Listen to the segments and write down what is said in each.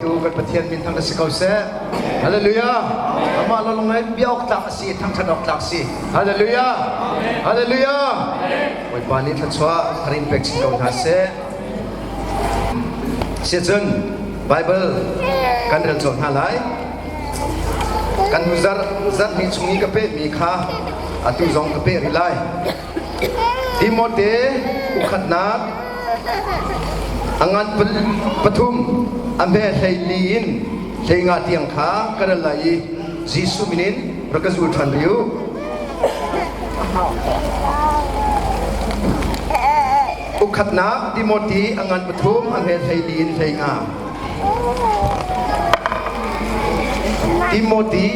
petu kan Pathian min thang si ko seh. Hallelujah. Amah lawng ngai bia awk tlak a si, thangṭhat awk tlak si. Hallelujah. Hallelujah. Bawipa nih thluachuah thar in pek chin ko hna seh. Siacun Bible kan rel colh hna lai. Kan hnu zarh zarh hnih chung i ka pehmi kha atu zong ka peh rih lai. Timote ukhatnak a ngan pathum a hme 14 in 15 tiang kha ka rel lai i Jesuh min in rak ka zul ṭhan rih u. Ukhatnak Timote a ngan pathum a hme 14 in 15. Timote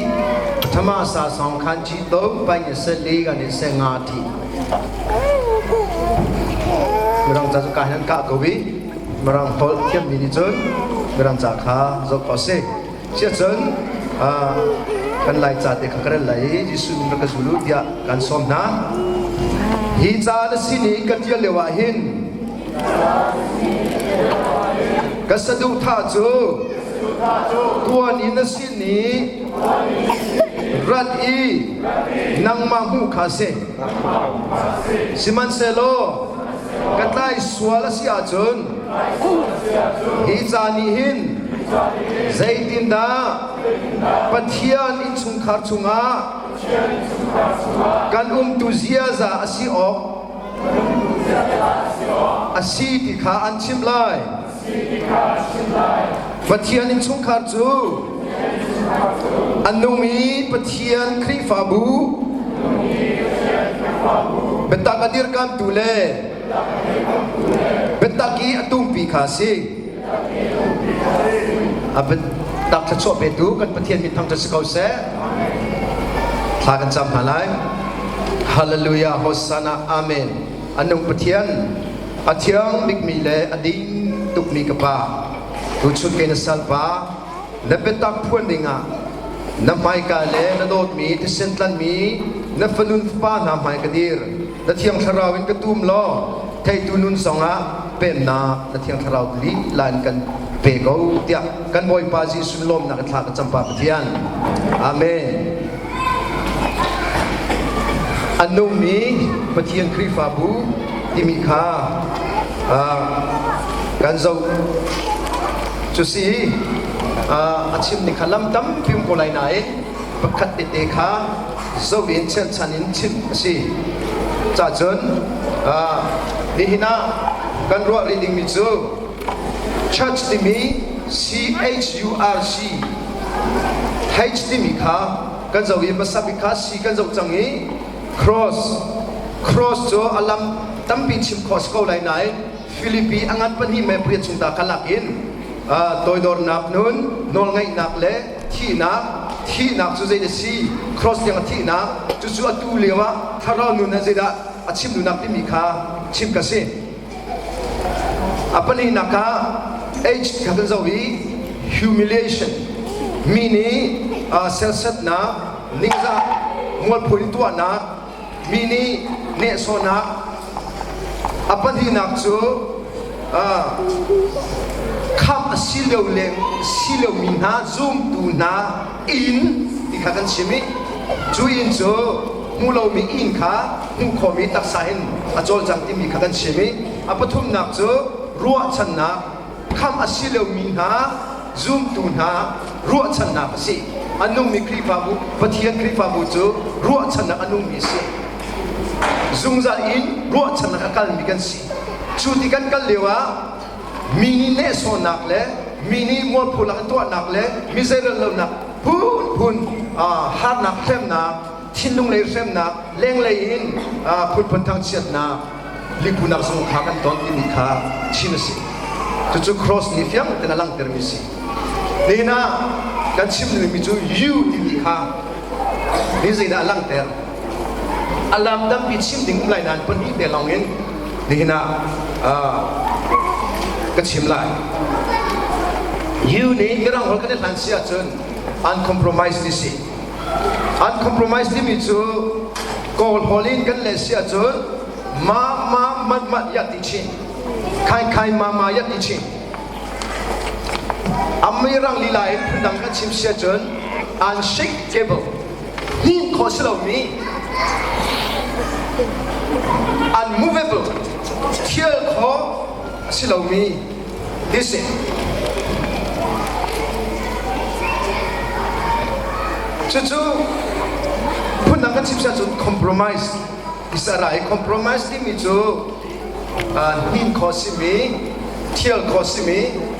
ပထမစာဆောင်ခန်းကြီး3ပိုင်း24ကနေ15ထိ Mirang ca cu ka hin ka ko i Mirang holh thiammi nih cun Mirang ca kha zoh ko si. Siacun kan Lai ca te kha ka rel lai i Jesuh min rak ka zul u tiah kan sawm hna. Hi ca na sin i ka ṭial lio ah hin Ka saduhthah cu tuan in na sin i rat i nangmah hmuh kha a si. Sihmanhsehlaw ka tlai sual a si ahcun hi ca nih hin zeitindah Pathian innchungkhar chungah kan umtu ziaza a si awk A si ti kha an chimh lai. Pathian innchungkhar cu a nung i Pathian Khrihfabu biatak a dirkamtu le biatak i a tungpi kha a si. A biatak thluachuah petu kan Pathian min thangṭhat si ko seh. Thla kan cam hna lai. Hallelujah, Hosanna, Amen. A nung Pathian, a thiang bikmi le a ding tukmi ka Pa, tuchun ke na salpa, na biatak phuan dingah na hmaika le na dawtmi thisen tlanmi na fanun fapa hna hmai ka dir. Na thiang thlarau in ka tum law theitu nun zongah pemnak na thiang thlarau lila in kan pe ko tiah kan Bawipa Jesuh lawmnak in thla ka cam pa Pathian. Amen. A nungmi Pathian Khrihfabu timi kha kan zoh cu si a chim ni kha lam tampi um ko lai nain pakhat tete kha zoh in cherhchan in chim a si. Cahcun nihin ah kan ruah rih dingmi cu church timi C H U R C H timi kha kan zoh i hmasa bik kha C kan zoh cang i cross cross cu a lam tampi chim khawh si ko lai nain Filipi a ngan pahnih me pariat chung ta kha lak in toidornak nun nawlngaihnak le thihnak thihnak cu zei a si cross tiang a thihnak cucu atu lio ah thlarau nun ah zeidah a chim duhnak timi kha chim ka si a pahnihnak ah H kha kan zoh i humiliation mi nih serhsatnak ningzah mualpho in tuahnak mi nih nehsawhnak a pahnihnak cu khamh a si lio leng si lomi hna zumtu hna inn ti kha kan chim i cu inn cu hmu lomi inn kha hmuh khawhmi taksa in a cawlcang timi kha kan chim i a pathumnak cu ruahchannak khamh a si lomi hna zumtu hna ruahchannak a si. A nungmi Khrihfabu, Pathian Khrihfabu cu ruahchannak a nungmi a si. Zungzal in ruahchannak a kalmi kan si. Cu ti kan kal lio ah mi nih nehsawhnak le mi nih mualphonak an tuahnak le mi zeirel lonak phunphun harnak hremnak thinlung lei hremnak lenglei in phunphun thangchiatnak lipunak zong kha kan ton timi kha chim a si. Cucu cross nih fiang tein a langhtermi a si. Nihin ah kan chim dingmi cu you timi kha ni zeidah a langhter? A lam tampi chim ding um lai nain pahnih te lawng in nihin ah ka chim lai. You nih Mirang holh kan i hlan si ahcun uncompromised ti si. Uncompromised timi cu Kawl holh in kan leh si ahcun ma ma mat mat ya ti chin. Khai khai ma ma ya ti chin. Amirang lila in phundang kan chim si ahcun unshakable, hnin khawh si lomi, unmovable, thial khawh a si lomi ti si. Cucu phundang kan chim si ahcun compromise ti si a ra i compromise timi cu hnin khawh simi, thial khawh simi,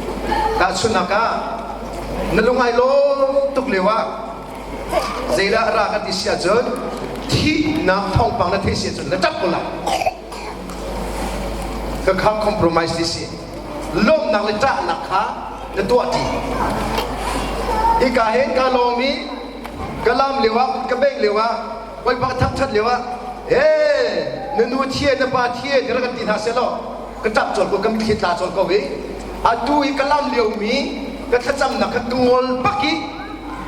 tahchunhnak ah na lung ai lawm tuk lio ah zeidah a ra kan ti si ahcun thihnak thawngpang na theih si ahcun na ṭap ko lai. Ka kha compromise ti si. Lawmhnak le ṭahnak kha na tuah ṭi. Hika hin ka lawm i ka lam lio ah ka beng lio ah Bawipa ka thangṭhat lio ah ee na nu thie na pa thie ti rak kan ti hna seh law ka ṭap colh ko ka mitthli tla colh ko i atu i ka lam liomi ka thlacamnak kha ka ngol bak i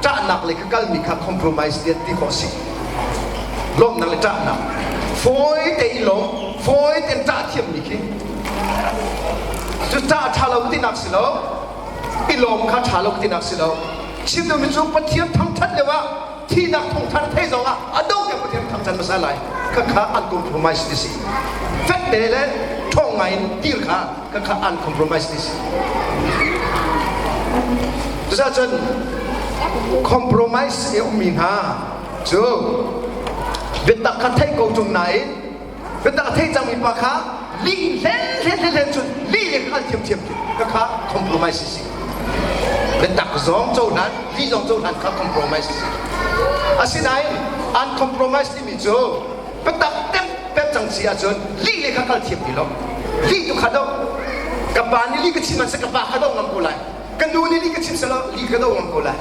ṭahnak lei ka kalmi kha compromise ti ti khawh si lawmhnak le ṭahnak fawi te i lawm fawi tein ṭah thiammi khi cu ṭah ṭha lo tinak si lo i lawm kha ṭha lo tinak si lo chim duhmi cu Pathian thangṭhat lio ah thihnak thongthar thei zong ah a dong tiang Pathian thangṭhat hmasa lai khakha an compromise ti si fek te le ṭhawng ngai in dir kha khakha an compromise ti si cucaah compromise i ummi hna cu biatak kha thei ko ṭung nain biatak a thei cangmi pa kha lih hlen hlen hlen hlen cun lih le kha thiamthiam khi kha compromise si biatak zong cohlan lih zong cohlan kha compromise si asinain an compromise timi cu biatak tem pek cang si ahcun lih le kha kal thiam ti lo lih tu kha do ka pa nih lih ka chim an si ka pa kha do ngam ko lai ka nu nih lih ka chim selaw lih ka do ngam ko lai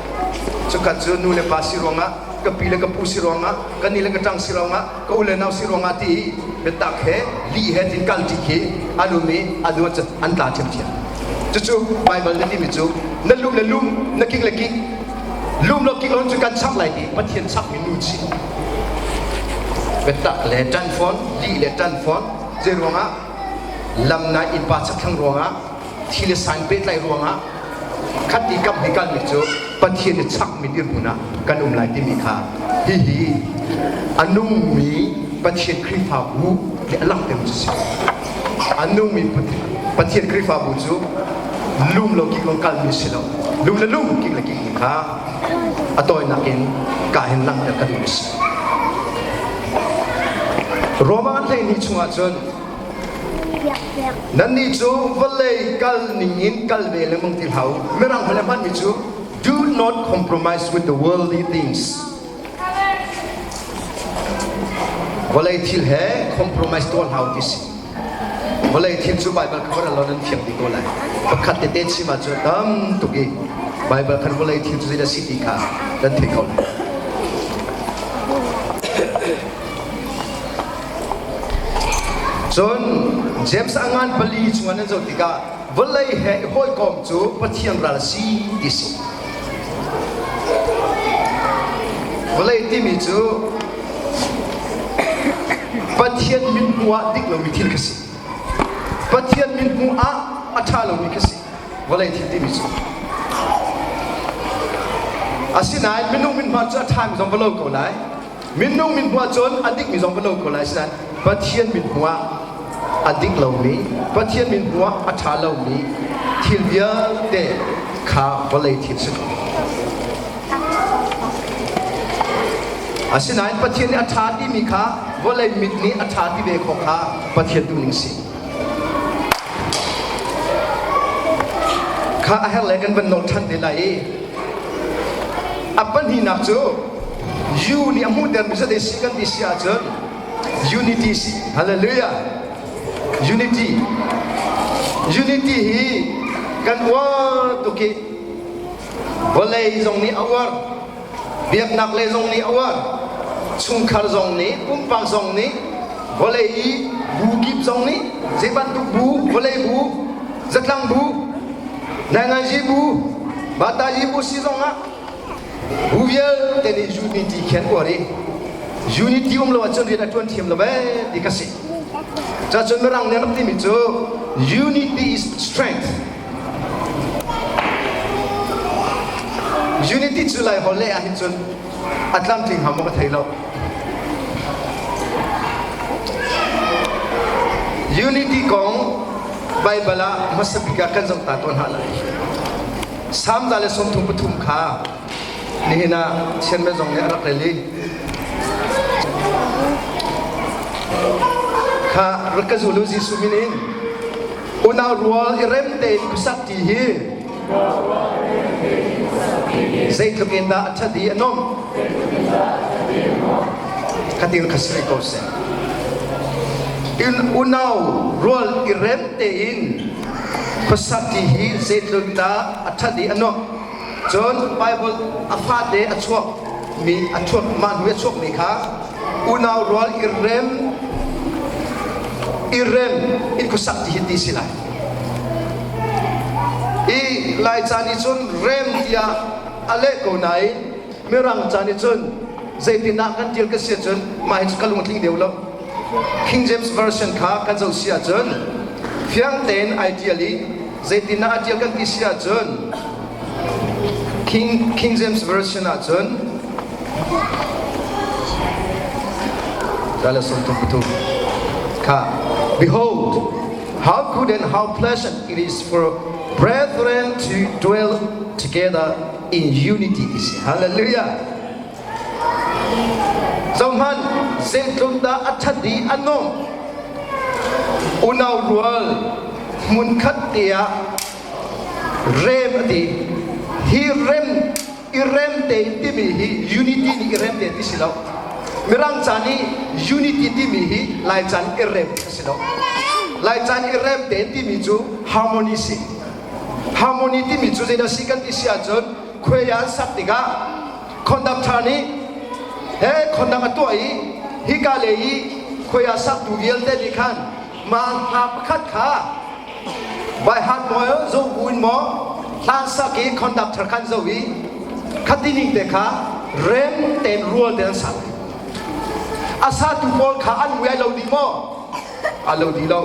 cuka cu nu le pa si ruangah ka pi le ka pu si ruangah ka ni le ka ṭang si ruangah ka u le nau si ruangah ti i biatak he lih he tin kal ṭi khi a lum i a lu an tla ṭhiamṭhiam cucu Baibal na timi cu na lum le lum na kik le kik lum lo kik lo cu kan chak lai ti Pathian chakmi nu chi biatak le ṭan fawn lih le ṭan fawn zei ruangah lam nai innpa chakthlang ruangah thi le san pehtlaih ruangah khat i kam hi kalmi cu Pathian i chakmi dirhmun ah kan um lai timi kha hihi a nungmi Pathian Khrihfabu nih a langhter cu si. A nungmi Pathian Khrihfabu cu lum lo kik lo kalmi si lo. Lum le lum kik le kik kha a tawinak in ka hin langhter ka duh si. Roma 12 chungah cun Nannih cu vawlei kal ning in kal ve lengmang ti hlah u. Mirang holh hmanmi cu do not compromise with the worldly things. Vawlei thil he compromise tuah hlah u ti si. Vawlei thil cu Baibal kha lo nan fiang dih ko lai. Pakhat tete chim ahcun tam tuk i Baibal khan vawlei thil cu zeidah si ti kha nan thei ko lai. Cun James a ngan pali chungah nan zoh tikah vawlei he i hawikom cu Pathian ral a si ti si. Vawlei timi cu Pathian mithmuh ah dik lomi thil kha si. Pathian mithmuh ah a ṭha lomi kha si. Vawlei thil timi cu. Asinain minung mithmuh cu a ṭhami zong va lo ko lai. Minung min hmuh ahcun a dikmi zong va lo ko lai asinain Pathian min hmuh ah a dik lomi, Pathian min hmuh ah a ṭha lomi thil vialte kha vawlei thil si ko. Asinain Pathian nih a ṭha timi kha vawlei mit nih a ṭha ti ve khawh kha Pathian duhning si. Kha a herh le kan van nawl ṭhan te lai i a pahnihnak cu U nih a hmuhtermi cu si kan ti si ahcun unity si hallelujah unity unity hi kan uar tuk i vawlei zong nih a uar biaknak lei zong nih a uar chungkhar zong nih pumpak zong nih vawlei i bu kip zong nih zei bantuk bu vawlei bu zatlang bu nainganzi bu batayi bu si zong ah Bu vialte nih unity khi an uar i unity um lo ahcun rian a ṭuan thiam lo ee ti ka si. Cacun Mirang nih an rak timi cu unity is strength. Unity cu Lai holh leh ah hin cun a tlamtling hnga maw ka thei lo. Unity kong Baibal ah hmasa bik ah kan zoh ta tawn hna lai. Salm 133 kha nihin ah Chianmen zong nih a rak rel i kha rak ka zul u Jesuh min in unau rual i rem tein khuasak ti hi zeitluk in dah a ṭhat i a nuamh khatil kha si ko seh in unau rual i rem tein khuasak ti hi zeitluk dah a ṭhat i a nuamh cun Bible a fate a chuak mi a chuak mah hnu a chuak mi kha unau rual i rem i rem in khuasak ti hi ti si lai I Laica nih cun rem tiah a leh ko nain Mirang ca nih cun zeitindah kan ṭial ka si ahcun mah hi cu ka lungtling deuh lo. King James Version kha kan zoh si ahcun fiang tein ai ṭial i zeitindah a ṭial kan ti si ahcun King James Version ahcun kha Behold, how good and how pleasant it is for brethren to dwell together in unity. Hallelujah. Zohhmanh, zeitluk dah a ṭhat i a nuamh. Unau rual hmunkhat te ah rem a ti. Hi rem i rem tein timi hi unity nih i rem tein ti si lo. Mirang ca nih unity timi hi Laica nih i rem a si lo. Laica nih i rem tein timi cu harmony si. Harmony timi cu zeidah si kan ti si ahcun khuai an sak tikah conductor nih he conduct a tuah i hika lei i khuai a saktu vialte nih khan mah hla pakhat kha by heart maw zo bu in maw hlan sak i conductor khan zo i khatining te kha rem ten rual te an sak a satu pawl kha an mui ai lo dih maw a lo dih lo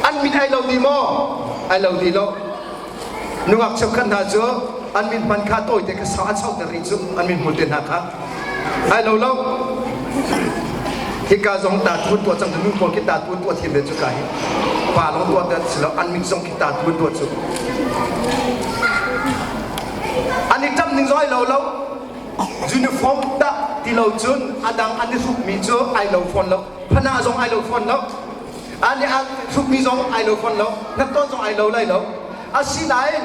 an mit ai lo dih maw ai lo dih lo nungak cheukhat hna cu an min hman kha tawi te kha sau an sauter rih cu an min hmul te hna kha ai lo lo hika zong ta tu tuah cang nu pawl khi ta tu tuah thiam ve cu ka hi pa long tuah te si lo an mit zong khi ta tu tuah cu an i ṭam ning zong ai lo lo uniform dah ti lo cun a dang an i hrukmi cu ai lo fawn lo phana zong ai lo fawn lo an i hrukmi zong ai lo fawn lo hnattawn zong ai lo lai lo asinain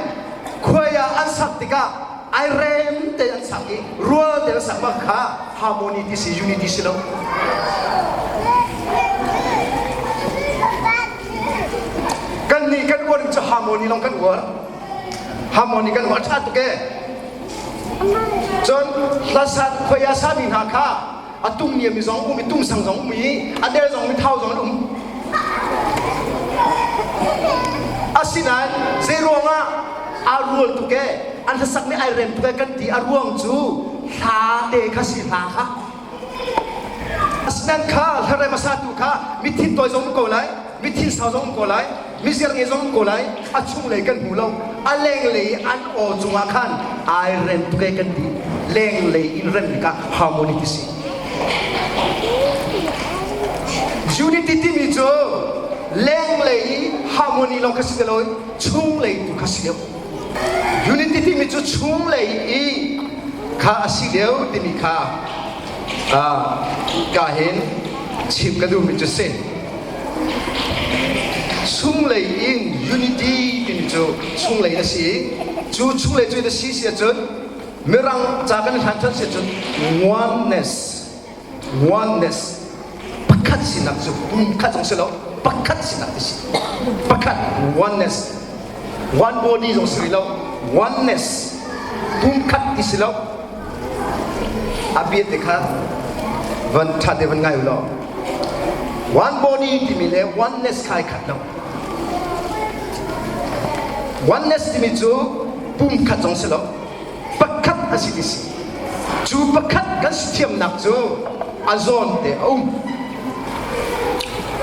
khuai ah an sak tikah ai rem te an sak i rual te an sak bak kha harmony ti si unity si lo kan nih kan uar cu harmony long kan uar harmony kan uar ṭha tuk e cun hlasa khuai a sami hna kha a tung niam mi zong um i tung sang zong um i a der zong mi thau zong an um asinain zei ruangah aa rual tuk e an hlasak nih ai rem tuk e kan ti a ruang cu hla te kha si hla kha asinain kha hlarem a satu kha mithin tawi zong um ko lai mithin sau zong um ko lai miziar nge zong um ko lai a chunglei kan hmu lo a lenglei an aw cungah khan ai rem tuk e kan ti lenglei in rem tikah harmony ti si unity timi cu lenglei harmony lawng kha si ti lo chunglei tu kha si deuh unity timi cu chunglei i kha a si deuh timi kha ka hin chim ka duhmi cu si Chunglei in unity timi cu chunglei a si i cu chunglei cu a si si ahcun Mirang ca kan hlan ṭhan si ahcun oneness oneness pakhat sinak cu pumkhat zong si lo pakhat sinak ti si pakhat oneness one body zong si rih lo oneness pumkhat ti si lo a bia te kha van ṭha te van ngai u law one body timi le oneness kha ai khat lo oneness timi cu pumkhat zong si lo pakhat a si ti si cu pakhat kan si thiamnak cu a zawn te a um.